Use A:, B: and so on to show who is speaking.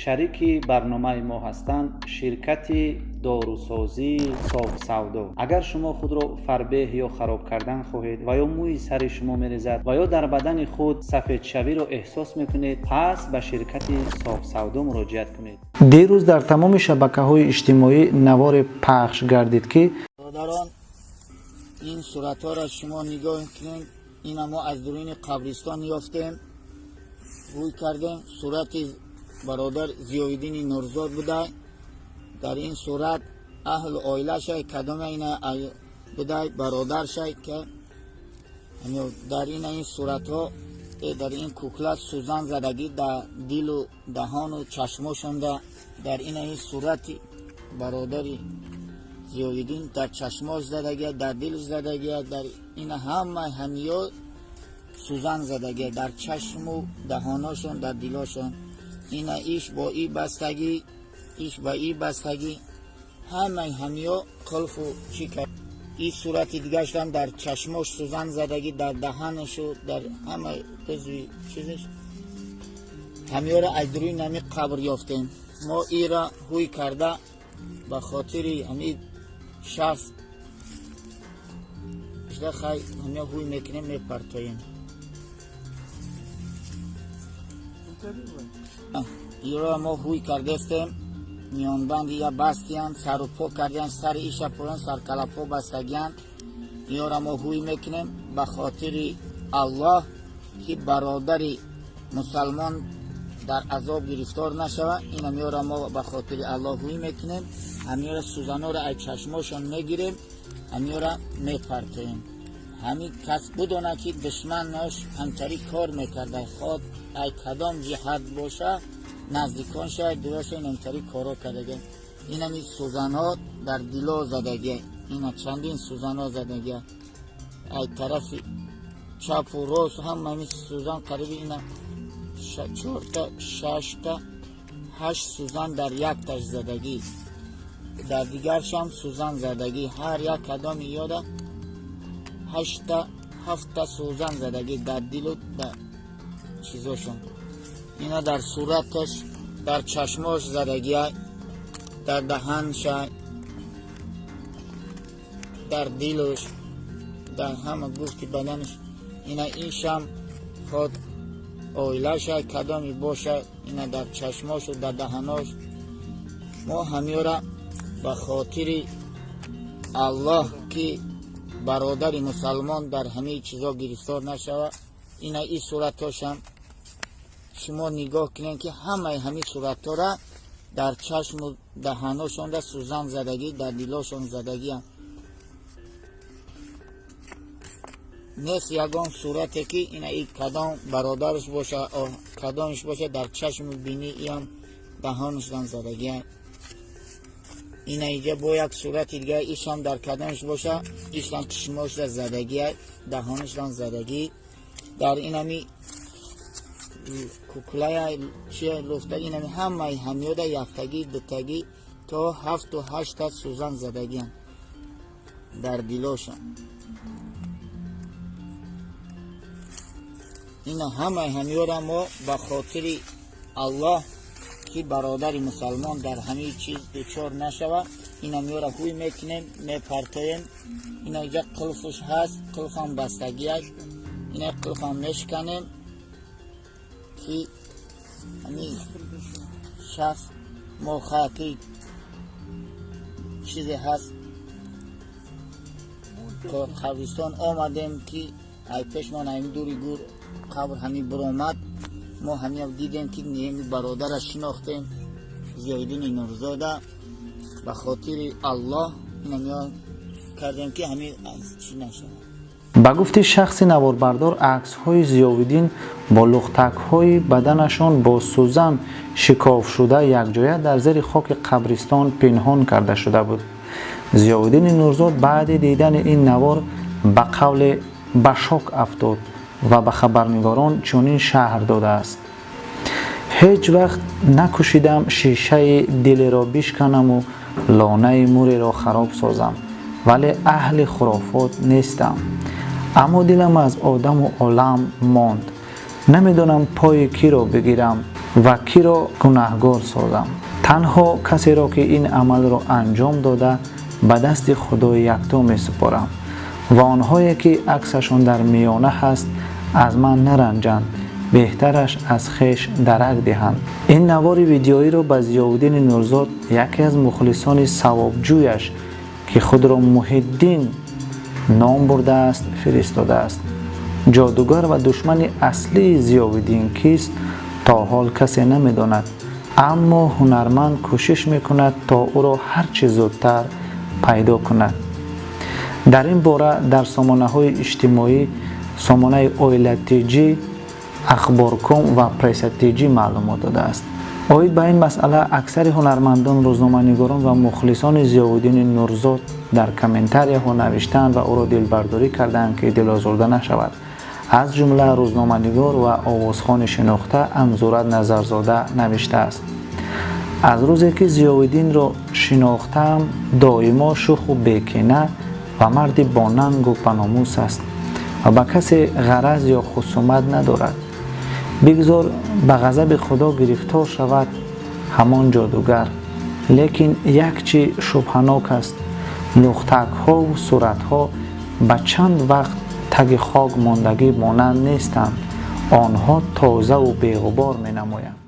A: Шарики барномаи мо ҳастанд ширкати дорусозии Софсавдо. Агар шумо худро фарбеҳ ё хароб кардан хоҳед ва ё мӯи сари шумо мерезад ва ё дар бадани худ сафедшавиро эҳсос мекунед, пас ба ширкати Софсавдо муроҷиат кунед. Дирӯз дар тамоми шабакаҳои иҷтимоӣ наворе пахш гардид, ки
B: Бародарон, ин суратҳоро шумо нигоҳ кунед. Ина мо аз дуруни қабристон ёфтем, рӯй кардем. Сурати бародар Зиёвиддини Нурзод буда. Дар ин сурат аҳлу оилашай, кадоме ина буда, бародаршай, ки дар ина ин суратҳо, дар ин кукла сӯзан задагӣ дар дилу даҳону чашмошонда. Дар ина ин сурати бародари Зиёвиддин дар чашмош задагия, дар дилш задагия, дар ина ҳама ҳамиё сӯзан задагия дар чашму даҳоношон, дар дилошон. Ина иш бо и бастагӣ, иш ба и бастагӣ, ҳамаи ҳамиё қулфу чӣ кард. И сурати дигаштам дар чашмош сӯзан задагӣ, дар даҳанашу дар ҳама узви чизаш. Ҳамиёро аз дуруни ҳами қабр ёфтем. Мо ира ҳуй карда, ба хотири ҳами шахс хай ҳамиё ҳуй мекунем, мепартоем. Иро мо ҳуй кардестем, миёнбанди я бастиян, сару по кардиян, сари иша поён саркалапо бастагиян. Иёра мо ҳуй мекунем ба хотири Аллоҳ, ки бародари мусалмон дар азоб гирифтор нашава. Инам ёра мо ба хотири Аллоҳ ҳуй мекунем. Ҳамиёра сӯзанора аз чашмошон мегирем, ҳамиёра мепартоем. Ҳамин кас бидонад, ки душманош ҳамтари кор мекарда, ход ай кадом ҷиҳат боша, наздикон шавад, дуроша, инамтари коро кардага. Инами сӯзанҳо дар дило задагия, ина чандин сӯзанҳо задагия ай тарафи чапу рост, ҳамами сӯзан қариби ина чорта, шашта, ҳашт сӯзан дар якташ задагӣ, дар дигаршам сӯзан задагӣ. Ҳар як кадоми ёда ҳашта, ҳафта сӯзан задагӣ дар дилу дар чизошон. Ина дар сураташ, дар чашмош задагия, дар даҳанша, дар дилуш, дар ҳама гуфти баданаш. Ина ишам ход оилаша, кадоми боша, ина дар чашмошу дар даҳанош. Мо ҳамёра ба хотири Аллоҳ, ки бародари мусалмон дар ҳамаи чизо гирифтор нашава. Ина и суратҳошам шумо нигоҳ кунед, ки ҳамаи ҳамин суратҳора дар чашму даҳаношонда сӯзан задагӣ, дар дилошон задагиам. Нест ягон сурате, ки ина и кадом бародараш боша, кадомаш боша, дар чашму бинӣ иам даҳонашдан задагия. Ина иҷа бо як сурати дига, ишам дар кадомаш боша, ишам чишмошда задагия, даҳонашдан задагӣ. Дар инами куклая чи луфта, инами ҳамаи ҳамёда яктагӣ, дутагӣ то ҳафту ҳашта сӯзан задагиам дар дилошам. Ина ҳамаи ҳамёра мо ба хотири Аллоҳ, ки бародари мусалмон дар ҳамаи чиз дучор нашава, ина меёра ҳуй мекунем, мепартоем. Ина иҷа қулфуш ҳаст, қулфам бастагиаш, ина қулфам мешиканем, ки ҳамин шахс мо хаки чизе ҳаст. Қабристон омадем, ки ай пешмон ҳамин дури гур қабр ҳамин биромад. Мо ҳамин дидем, ки ниеми бародара шинохтем, Зиёиддини Нурзода. Ба хотири Аллоҳ инамё кардем, ки ҳамин чӣ нашавад.
A: Ба гуфти шахси наворбардор, аксҳои Зиёвиддин бо лухтакҳои баданашон бо сӯзан шикофшуда якҷоя дар зери хоки қабристон пинҳон карда шуда буд. Зиёвиддини Нурзод баъди дидани ин навор ба қавле ба шок афтод ва ба хабарнигорон чунин шарҳ додааст: «Ҳеҷ вақт накӯшидам шишаи дилеро бишканаму лонаи муреро хароб созам, вале аҳли хурофот нестам. Аммо дилам аз одаму олам монд. Намедонам пои киро бигирам. Ва киро гунаҳгор созам? Танҳо касеро, ки ин амалро анҷом дода, ба дасти Худои Якто месупорам ва онҳое, ки аксашон дар миёна ҳаст, аз ман наранҷанд, беҳтараш аз хеш дарак диҳанд. Ин навори видеоиро ба Зиёвуддини Нурзод яке аз мухлисони савобҷӯяш, ки худро Муҳиддин ном бурдааст, фиристодааст. Ҷодугар ва душмани аслии Зиёвуддин кист, то ҳол касе намедонад, аммо ҳунарманд кӯшиш мекунад, то ӯро ҳарчи зудтар пайдо кунад. Дар ин бора дар сомонаҳои иҷтимоӣ, сомонаи Оила ТЖ, Ахборком ва Пресса ТЖ маълумот додааст. Оид ба ин масъала аксари ҳунармандон, рӯзноманигорон ва мухлисони Зиёвуддини Нурзод дар комментарияҳо навиштаанд ва ӯро дилбардорӣ кардаанд, ки дилозурда нашавад. Аз ҷумла рӯзноманигор ва овозхони шинохта Анзурат Назарзода навиштааст: «Аз рӯзе ки Зиёвуддинро шинохтаам, доимо шӯху бекина ва марди бонангу баномус аст ва ба касе ғараз ё хусумат надорад. Бигзор ба ғазаби Худо гирифтор шавад ҳамон ҷодугар. Лекин як чи шубҳанок аст: лухтакҳову суратҳо ба чанд вақт таги хок мондагӣ монанд нестанд, онҳо тозаву беғубор менамоянд».